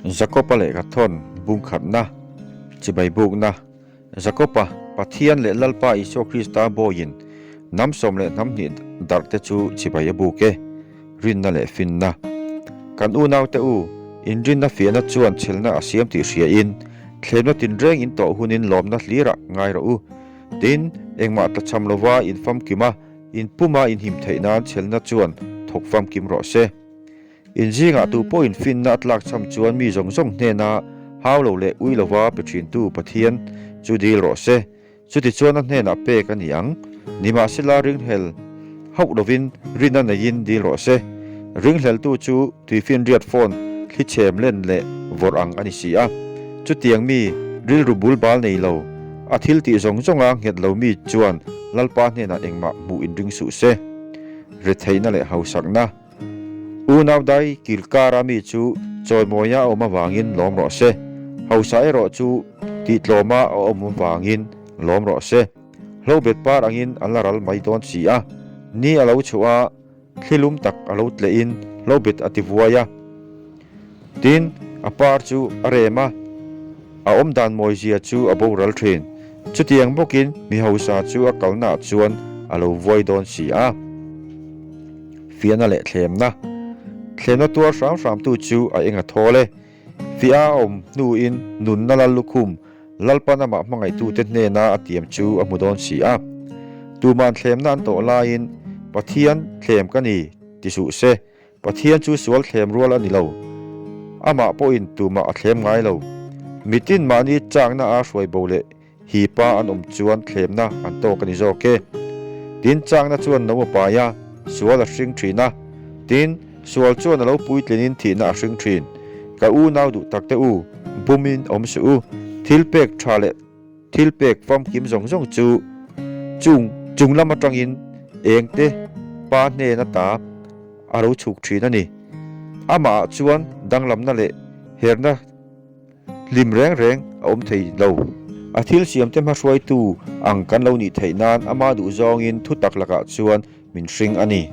Jakob-a lehkha thawn bungkhatna, chibai bukna, Jakob-a, Pathian leh Lalpa Isua Krista bawiin hnam sawm leh hnam hnih darhte chu chibai a buk e, rinna leh finna. Kan unaute u, inrinna fiahna chuan chhelna a siam tih hriain, thlemna tinreng in tawh hunin lawmna hlirah ngai rawh u. Tin, engmah tlachham lova infamkim a, inpuma inhim theih nan chhelna chuan thawk famkim rawh se. In zingah tu pawhin finna a tlak cham chuan mi zawng zawng hnena hau lo leh ui lova pe thintu Pathian chu dil rawh se. Chutichuan a hnenah pek a ni ang. Nimahsela ringhlel hauh lovin rinna neiin dil rawh se. Ringhleltu chu tuifinriat phone thlichhem len leh vawrh ang a ni si a. Chutiang mi rilru bul bal nei lo, a thil tih zawng zawnga nghet lo mi chuan Lalpa hnenah engmah hmuh inring suh se. Retheihna leh hausakna. Unau dai kilkara mi chu chawimawia a awm avangin lawm rawh se, hausa erawh chu tihtlawma a awm avangin lawm rawh se. Hlobet par angin an la ral mai dawn si a, ni a lo chhuah a, thlilum tak a lo tlehin hlobet a ti vuai a. Tin, a par chu a rem a, a awmdan mawizia chu a boral thin. Chutiang bawkin mi hausa chu a kalnaah chuan a lo vuai dawn si a. Fiahna leh thlemna. Thlemna tuar hram hramtu chu a eng a thawl e. Fiah a awm hnuin nunna lal lukhum Lalpan amah hmangaihtute hnena a tiam chu a hmu dawn si a. Tuman thlemna an tawh laiin Pathian thlem ka ni ti suh se. Pathian chu sual thlem rual a ni lo. Amah pawhin tumah a thlem ngai lo. Mitin mahni chakna a hruai bo leh hi pa an awm chuan thlemna an tawk a ni zawk e. Tin, chakna chuan no a pai a, sual a hring thin a. Tin, sual chuan a lo puitlinin thihna a hring thin. Ka unau duh takte u, bumin awm suh u. Thil pek tha leh thil pek famkim zawng zawng chu chung chung lam atangin engte pa hnen ata a lo chhuk thin a ni. Amahah chuan danglamna leh herna Hlim reng reng a awm thei lo. A thil siamte hmahruaitu ang kan lo nih theih nan ama duh zawngin thu tak lakah chuan min hring a ni.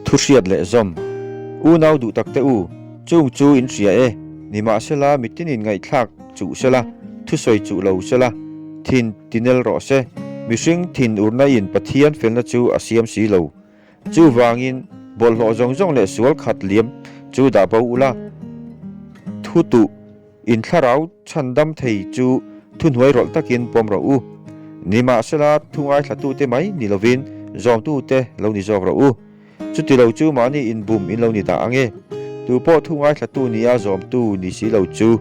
Thu hriat leh zawm. Unau duh takte u, chung chu in hria e, nimahsela mitinin ngaihthlak chuh sela, thusawi chuh lo sela, thin tinel rawh se. Mihring thin urna in Pathian felna chu a siam si lo. Chuvangin, bawlhhlawh zawng zawng leh sual khat liam chu dah bo ula, thu tuh in thlarau chhandam thei chu thuhnuai rawlh takin pawm rawh u. Nimahsela, thu ngaithlatute mai ni lovin zawmtute lo ni zawk rawh u. Chuti lo chu mahni inbum in lo ni dah ang e. Tupawh thu ngaithlatu nia zawmtu ni si lo chu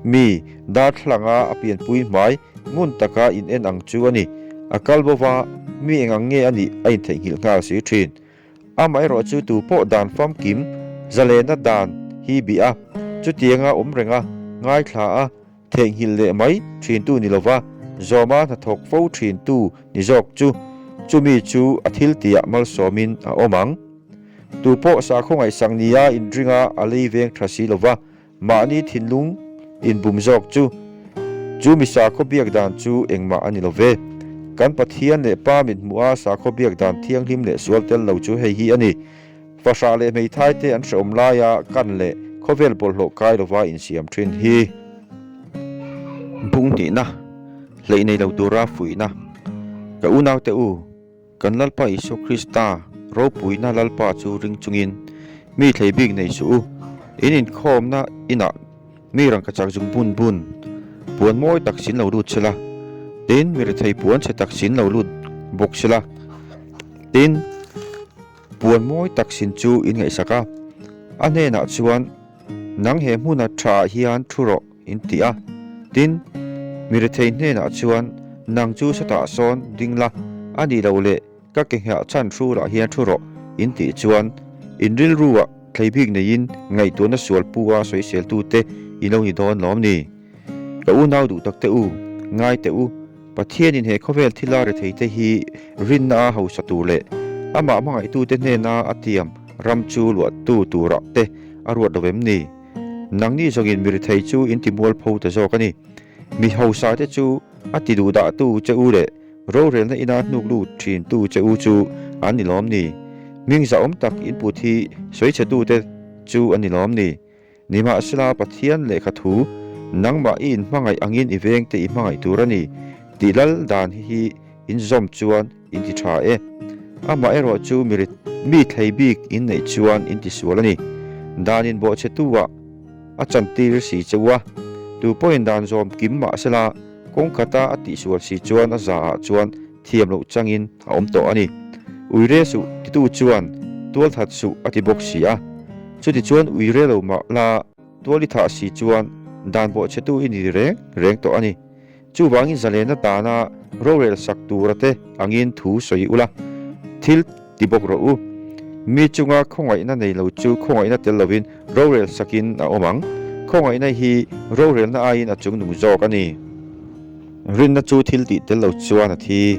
mi darthlalanga a pianpui hmai Ngun taka in en ang chu a ni. A kal bo va, mi eng ang nge a nih a intheihnghilh nghal si thin. Amaherawh chu tu pawh dan famkim, zalena dan hi bih a, chutianga awm reng a, ngaithla a, theihnghilh leh mai thintu ni lova, zawma hnathawk fo thintu ni zawk chu, chumi chu a thiltiah malsawmin a awm ang. Tu pawh sakhaw ngaihsak nia inringa a lei veng tha si lova, Mahni thinlung inbum zawk chu chu mi sakhaw biak dan chu engmah a ni lo ve. Kan Pathian leh Pa mit hmuha sakhaw biak dan thianghlim leh sual tel lo chu hei hi a ni. Fahrah leh hmeithai te an hrehawm laia kan leh khawvel bawlhhlawh kai lova insiam thin hi. Bung hnihna, hleih nei lo tura fuihna. Ka unaute u. Kan Lalpa Isua Krista ropuina Lalpa chu ring chungin mi thlei bik nei suh u. In inkhawmna inah mi rangkachak zung bun bun puan mawi tak sin lo lut sela, tin mi rethei puan chhe tak sin lo lut bawk sela, tin puan mawi tak sin chu in ngaihsak a, a hnenah chuan nang he hmuna thaah hian thu rawh in ti a. Tin, mi rethei hnenah chuan, Nang chu satah sawn ding la, a nih loh leh ka ke nghah chhan hrulah hian thu rawh, in tih chuan, in rilruah thlei bik neiin ngaihtuahna sual pu a sawiseltute i lo ni dawn lawm ni? Ka unau duh takte u, ngai teh u, Pathianin he khawvel thila retheite hi rinna a hausa tur leh amah hmangaihtute hnena a tiam ram chu luahtu turah te a ruat lo vem ni? Nangni zawngin mi rethei chu in ti mualpho ta zawk a ni. Mi hausa te chu a ti duh dah tu che u leh rorelna ina hnuk lut thin tu che u chu an ni lawm ni? Hming zahawm tak in put hi sawichhe tu te chu an ni lawm ni? Nimahsela, Pathian lehkha thu, Nangmah i inhmangaih angin i vengte i hmangaih tur a ni, tih lal dan hi in zawm chuan in ti tha e. Amaherawh chu mi mi thlei bik in neih chuan in ti sual a ni. Dan in bawhchhetu-ah a chantir si che u a, tu pawhin dan zawm kim mahsela kawng khata a tihsual si chuan a zaah chuan thiam loh changin a awm tawh a ni. Uire suh titu chuan tual that suh a ti bawk si a. Chutichuan uire lo mah la tual i thah si chuan dan bawhchhetu i ni reng reng tawh a ni. Chuvangin zalena dana rorel sak tura te angin thu sawi ula, thil ti bawk rawh u. Mi chunga khawngaihna nei lo chu khawngaihna tel lovin rorel sakin a awm ang. Khawngaihna hi rorelna aiin a chungnung zawk a ni. Rinna chu thil tih tel lo chuan a thi.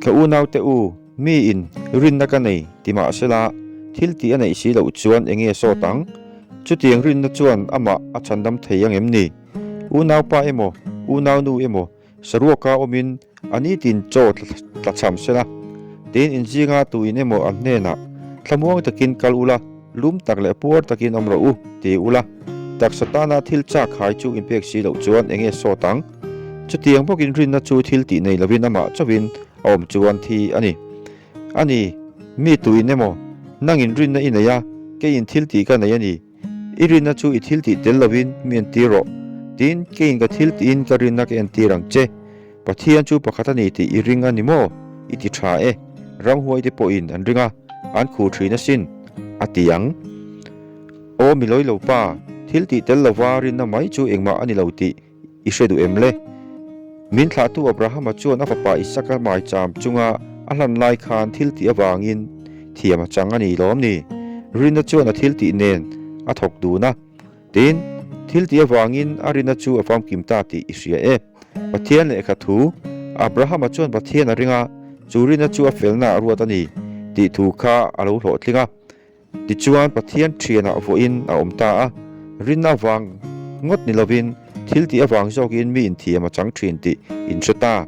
Ka unaute u, miin rinna ka nei ti mah sela, thil tih a neih si loh chuan eng nge sawt ang? Chutiang rinna chuan amah a chhandam thei ang em ni? Unaupa emaw, unaunu emaw saruaka awmin a nitin chaw tla cham sela, tiin inzinga tuin emaw an hnenah, Thlamuang takin kal ula, lum tak leh puar takin awm rawh u, ti ula, taksa tana thil chak hai chu inpek si loh chuan eng nge sawt ang? Chutiang bawkin rinna chu thil tih nei lovin amah chauhin a awm chuan thi a ni. A ni, mi tuin emaw, nangin rinna i nei a, keiin thil tih ka nei a ni, I rinna chu i thil tih tel lovin mi entir rawh. Tin, keiin ka thil tihin ka rinna ka entir ang che. Pathian chu pakhat a ni tih i ring a ni maw? I ti tha e. Ramhuaite pawhin an ring a, an khur thin asin, a ti ang. Aw milawi lo pa, thil tih tel lova rinna mai chu engmah a ni lo tih I hre duh em le? Min thlahtu Abrahama chuan a fapa Isaka maicham chunga a hlan lai khan thil tih avangin thiam a chang a ni lawm ni? Rinna chuan a thil tih nen a thawk dun a. Tin, thil tih avangin a rinna chu a famkim ta tih i hria e. Pathian lehkha thu, Abrahama chuan Pathian a ring a, chu rinna chu a felna a ruat a ni tih thu kha a lo hlawhtling a. Tichuan, Pathian thianah vawiin a awm ta a, rinna avang ngawt ni lovin thil tih avang zawkin mi inthiam a chang thin tih in hre ta.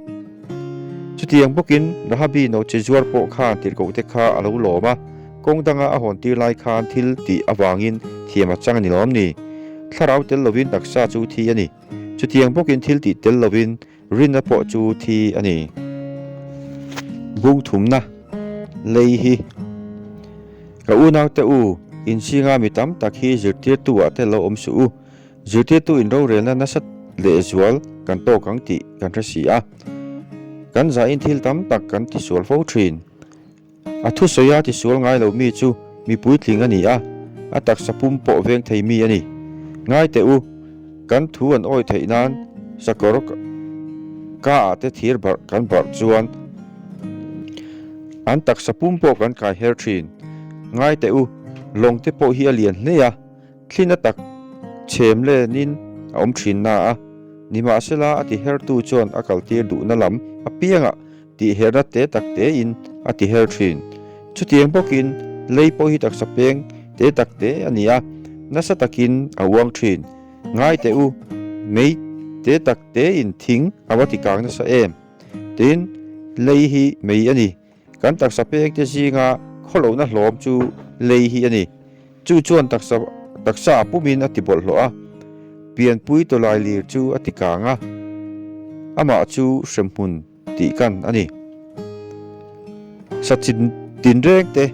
Chutiang bawkin Rahabi nawhchi zuar pawh khan tirhkohte kha a lo lawm a, kawng danga a hawn tir lai khan thil tih avangin thiam a chang a ni lawm ni? Thlarau tel lovin taksa chu thi a ni. Chutiang bawkin thil tih tel lovin Rinna pawh chu thi a ni. Bung thumna lei hi Ka unaute u, inzinga mi tam tak hi zirtirtu ah te lo awm suh u. Zirtirtu in rorelna nasa lehzual kan tawk ang tih kan hre si a. Kan zahin thil tam tak kan tisual fo thin. A thusawi a tisual ngai lo mi chu mi puitling a ni a, a taksa pum pawh veng thei mi a ni. Ngai teh u, kan thu an awi theih nan sakawr ka ah te thir barh kan barh chuan an taksa pum pawh kan kai her thin. Ngai teh u, lawng te pawh hi a lian hle a, thlina tak chhem lenin a awm thin na a, nimahsela a tihertu chuan a kaltir duhna lam apiangah Tihherna te tak tein a tiher thin. Chutiang bawkin lei pawh hi taksa peng te tak te a ni a, nasa takin a uang thin. Ngai teh u, mei te tak tein thing a va tikang nasa em? Tin, lei hi mei a ni. Kan taksa peng te zinga khawlohna hlawm chu lei hi a ni. Chu chuan taksa taksa a pumin a ti bawlhhlawh a, pianpui tawlai lir chu a tikang a, amah chu hremhmun tih kan a ni. Sa chi tinreng te,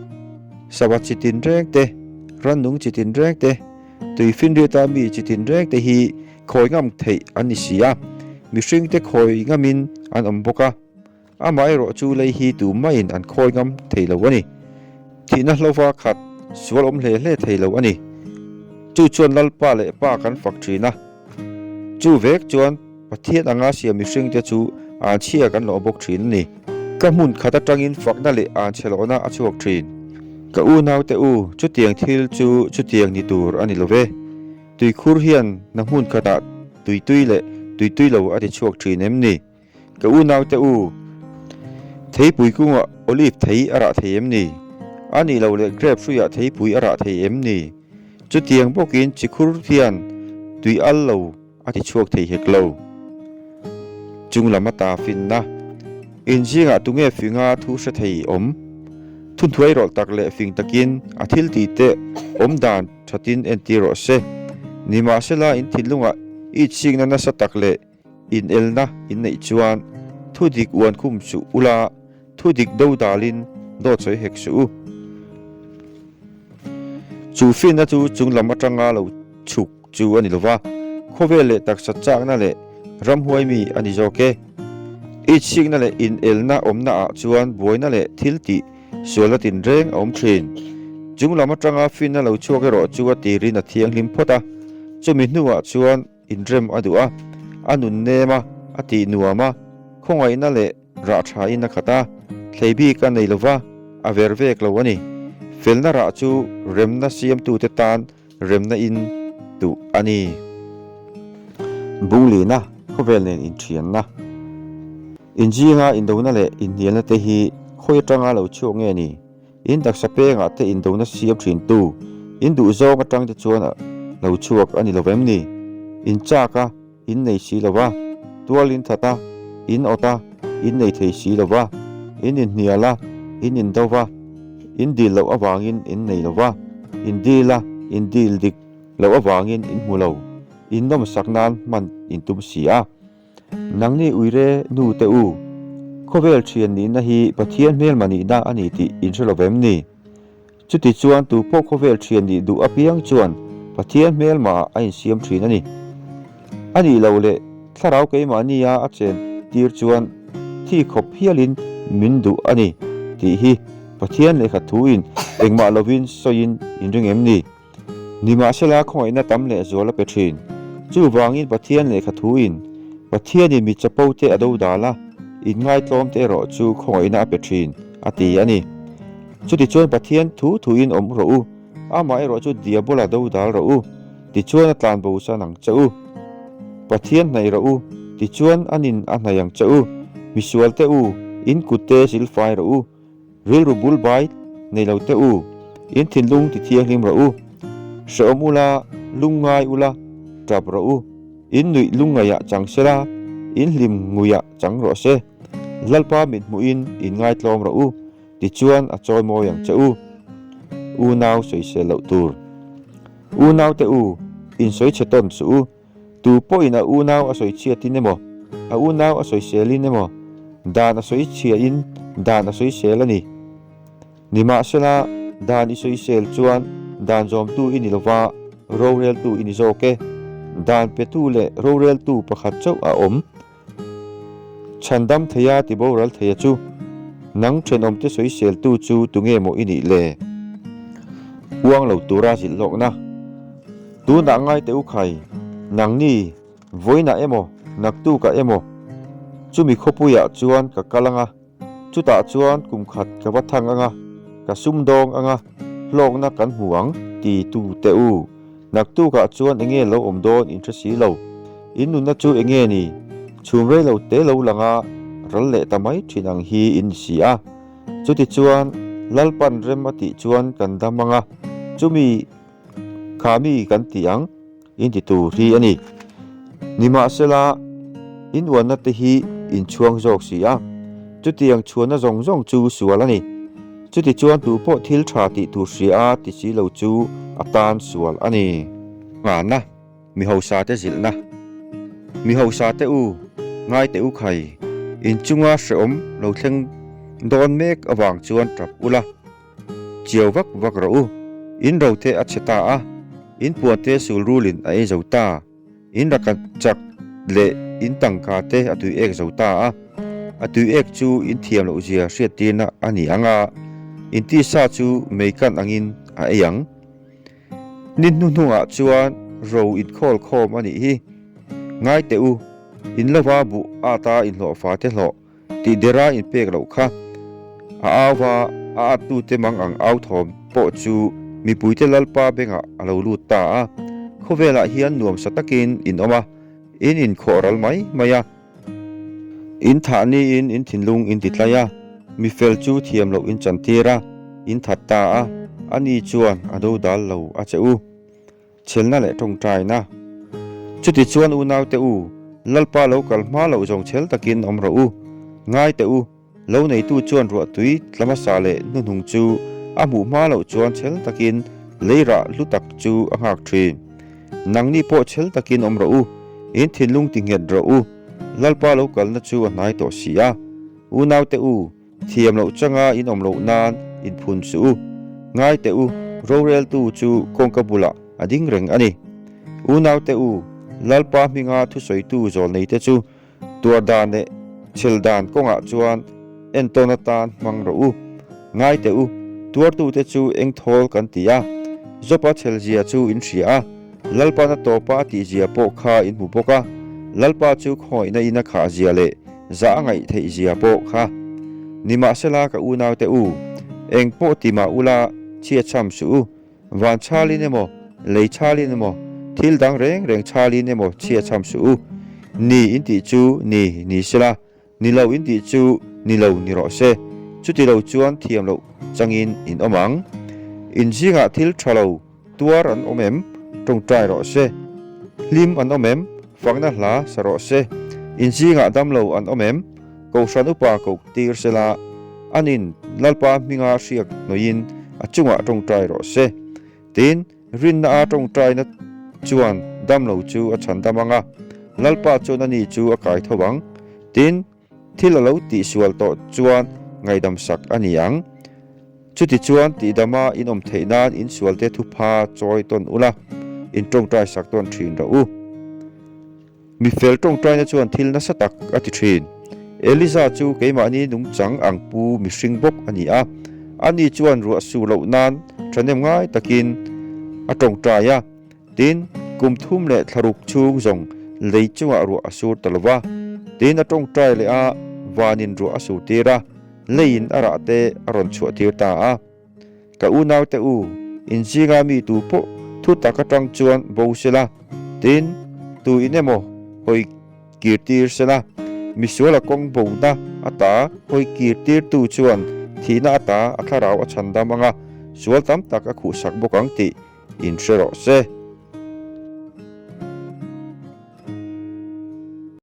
sava chi tinreng te, rannung chi tinreng te, tui finriata mi chi tinreng te hi khawi ngam theih an ni si a, mihring te khawi ngamin an awm bawk a, amaherawh chu lei hi tu mahin an khawi ngam thei lo a ni. Thihna hlauva khat sual awm hle hle thei lo a ni. Chu chuan Lalpa leh Pa kan fak thin a, chu vek chuan Pathian anga siam mihringte chu anchhia kan lawh bawk thin a ni. Ka hmun khat atangin fakna leh anchhe lawhna a chhuak thin. Ka unaute u, chutiang thil chu chutiang ni tur a ni lo ve. Tuikhur hian na hmun khatah tuitui leh tuitui lo a ti chhuak thin em ni? Ka unaute u, theipui kungah olive thei a rah thei em ni? A nih loh leh grape hruiah theipui a rah thei em ni? Chutiang bawkin chikhur hian tui al lo a ti chhuak thei hek lo. Chung lam ata finna inzingah tunge finga thu hre thei awm? Thunhnuai rawlh tak leh fing takin a thil tih te awm dan thatin entir rawh se. Nimahsela in thinlungah itsikna nasa tak leh inelna in neih chuan thu dik uan khum suh ula, thu dik do dalin dawt sawi hek suh u. Chu finna chu chung lam atanga lo chhuk chu a ni lova, khawvel leh taksa chakna leh ramhuai mi a ni zawk e. Itsikna leh inelna awmna ah chuan buaina leh thil tih sualna tinreng a awm thin. Chung lam atanga finna lo chhuak erawh chu a tirin a thianghlim phawt a, chumi hnuah chuan inrem a duh a, a nun nem a, a tih nuam a, khawngaihna leh rah thain a khat a, thlei bik a nei lova, a ver vek lo a ni. Felna rah chu remna siamtute tan remna in duh a ni. Bunglina, khawvel nen inthianna. Inzinga indona leh inhnialna te hi khawi atanga lo chhuak nge ni? In taksa pengah te indona siam thintu, in duhzawng atang te chuan lo chhuak a ni lo vem ni? In chak a, in nei si lo va, tual in that a, in awt a, in nei thei si lo va, in inhnial a, in indo va, in dil loh avangin in nei lo va, in dil a, in dil dik loh avangin in hmu lo, in nawmsak nan hman in tum si a. Nangni uire nu te u, khawvel thian nihna hi Pathian hmelma nihna a ni tih in hre lo vem ni? Chuti chuan tu pawh khawvel thian nih duh apiang chuan Pathian hmelmaah a insiam thin a ni. A nih loh leh thlarau keimahnia a chen tir chuan thi khawp hialin min duh a ni tih hi Pathian lehkha thuin engmah lovin sawiin in ring em ni? Nimahsela khawngaihna tam leh zual a pe thin. Chuvangin Pathian lehkha thuin Pathianin mi chapo te a do dal a, inngaitlawm te erawh chu khawngaihna a pe thin, a ti a ni. Chutichuan Pathian thu thuin awm rawh u, amah erawh chu Diabola do dal rawh u, tichuan a tlan bosan ang che u. Pathian hnaih rawh u, tichuan a nin a hnaih ang che u. Misualte u, in kutte silfai rawh u. Rilru bul bai nei lo teh u, in thinlung ti thianghlim rawh u. Hrehawm ula, lungngai ula, tap rawh u. In nuih lungngaihah chang sela, in hlim nguiah chang rawh se. Lalpa mit hmuhin in ngaitlawm rawh u, tichuan a chawi mawi ang che u. Unau sawisel loh tur. Unaute u, in sawi chhe tawn suh u. Tu pawhin a unau a sawi chhiatin emaw, a unau a sawiselin emaw, dan a sawi chhiahin dan a sawisel a ni. Nimahsela, dan i sawisel chuan dan zawmtu i ni lova, roreltu i ni zawk e. Dan petu leh roreltu pakhat chauh a awm. Chhandam theia ti boral theia chu, Nang thenawmte sawiseltu chu tunge maw i nih le? Uang lo tura zilh hlawkna. Tunah ngai teh u khai, nangni vawiinah emaw, naktukah emaw, chumi khawpuiah chuan ka kal anga, Chutah chuan kum khat ka va thang anga, ka sumdawng anga, hlawkna kan hmu ang, ti tu teh u. Naktukah chuan enge lo awm dawn in hre si lo. In nunna chu enge ni? Chhum rei lo te lo langa ral leh ta mai thin ang hi in ni si a. Chutichuan Lalpan rem a tih chuan kan dam anga, chumi kha mi kan ti ang. In ti tur hi a ni. Nimahsela, in uanna te hi in chhuang zawk si a, chutiang chhuanna zawng zawng chu sual a ni. Chutichuan tu pawh thil tha tih tur hria a ti si lo chu a tan sual a ni. Ngahna, mi hausa te zilhna. Mi hausa te u, ngai teh u khai, in chunga hrehawm lo thleng dawn mek avang chuan tap ula. Chiau vak vak rawh u. In rote a chhe ta a, in puante sul rulin a ei zo ta, in raka chak leh in tangka te a tui ek zo ta a, a tui ek chu in thiam loh zia hriattirna a ni ang a, in tisa chu mei kan angin a ei ang. Ni hnuhnungah chuan ro inkhawl khawm a nih hi. Ngai teh u, in lova buh ata inhlawhfa te hlawh Tih dera inpek loh kha a au va, a attute mang ang au thawm pawh chu mipuite Lalpa bengah a lo lut ta a. Khawvelah hian nuamsa takin in awm a, in inkhawh ral mai mai a. In thah niin in thinlung in ti tlai a, mi fel chu thiam loh in chantir a, in that ta a, ani chuan a dodal lo a che u. Chhelna leh tawngtaina. Chutichuan unaute u, Lalpa lo kal hma loh zawng chhel takin awm rawh u. Ngai teh u, lo neitu chuan ruahtui tla hmasa leh hnuhnung chu a hmuh hma loh chuan chhel takin lei rah hlu tak chu a nghak thin. Nangni pawh chhel takin awm rawh u, in thinlung ti nghet rawh u, Lalpa lo kalna chu a hnai tawh si a. Unaute u, thiam loh changa in awm loh nan inphun suh u. Ngai teh u, roreltu chu kawngka bulah a ding reng a ni. Unaute u, Lalpa hminga thusawitu zawlneite chu Tuar dan leh chhel dan kawngah chuan entawn atan hmang rawh u. Ngai teh u, tuartute chu eng thawl kan ti a, Jopa chhel zia chu in hria a, Lalpa'n a tawpa a tih zia pawh kha in hmu bawk a, Lalpa chu khawngaihna in a khah zia leh zah a ngaih theih zia pawh kha. Nimahsela ka unaute u, eng pawh ti mah ula chhiatchham suh u, Van chhalin emaw, lei chhalin emaw, thil dang reng reng chhalin emaw chhia chham suh u. Ni in tih chu ni ni sela, ni lo in tih chu ni lo ni rawh se. Chuti lo chuan thiam loh changin in awm ang. In zingah thil tha lo tuar an awm em? Tawngtai rawh se. Hlim an awm em? Fakna hla sa rawh se. In zingah dam lo an awm em? Kohhran upa koh tir sela, anin Lalpa hminga hriak hnawihin a chungah tawngtai rawh se. Tin, rinna a tawngtaina chuan damlo chu a chhan dam ang a, Lalpa chuan ani chu a kai tho ang. Tin, thil a lo tihsual tawh chuan ngaihdam sak a ni ang. Chutichuan tihdama in awm theih nan in sualte thupha chawi tawn ula, in tawngtai sak tawn thin rawh u. Mi fel tawngtaina chuan thil nasa tak a ti thin. Eliza chu keimahni nungchang ang pu mihring bawk a ni a. Ani chuan ruah su loh nan thahnem ngai takin a tawngtai a. Tin, kum thum leh thlaruk chhung zawng lei chungah ruah a sur ta lo va. Tin, a tawngtai leh a, vanin ruah a sur tir a, leiin a rah te a rawn chhuah tir ta a. Ka unaute u, in zinga mi tu pawh thu tak atang chuan bo sela, tin, tu in emaw hawi kir tir sela, misuala kawng bona ata hawi kir tirtu chuan thihna ata a thlarau a chhandam anga sual tam tak a khuhsak bawk ang tih in hre rawh se.